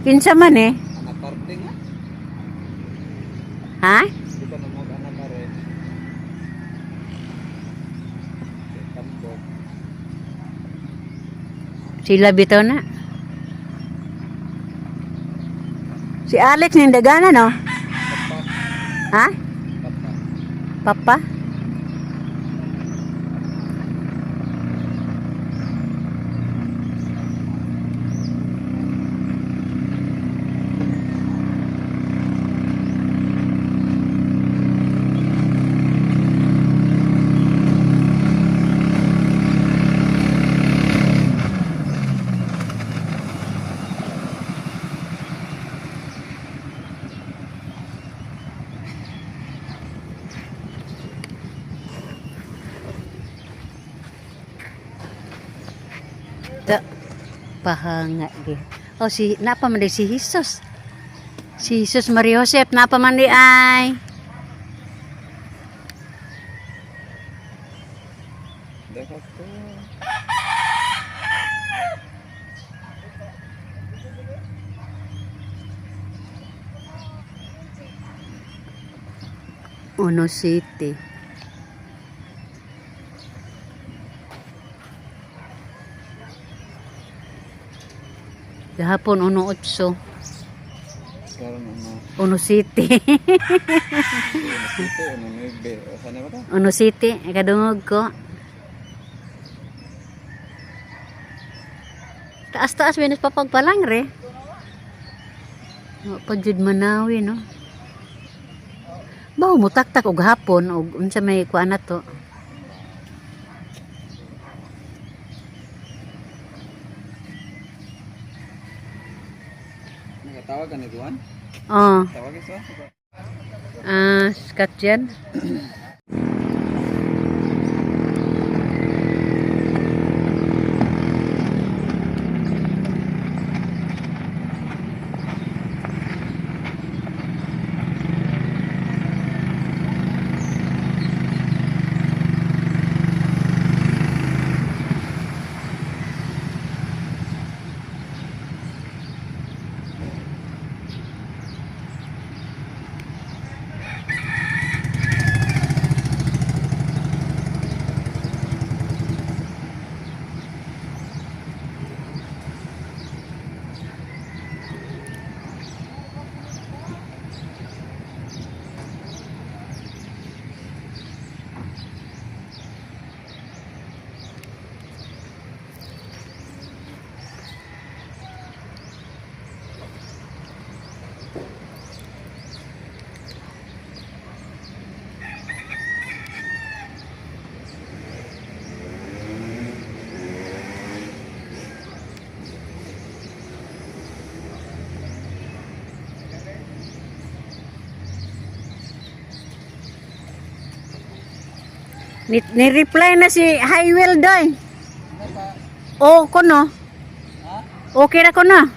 Kinsa man eh? Anak parte nga. Ha? Di ba namog anak ka rin? Kay Tambok. Sila bitaw na. Si Alex ning dagana, no? Papa. Ha? Papa. Papa? Ta pahanga gi. Oh, si napa man di si Jesus. Si Jesus Maria Josep napa man di ay. Dapat to. Uno City. Gahapon uno otso, Karon ano. Uno City. Uno City, uno nueve. O sana ba ta? Uno City, kadungog ko. Taas-taas minus papagpalang re. Wa pa jud Manawi, no. Bao mo taktak og hapon og unsa may kuan na to. Nakatawag ka ni Juan? Oh, Tawag isa? ah, Scott yan. Ni-reply na si Highwell doy. O ko no. Okay ra ko na.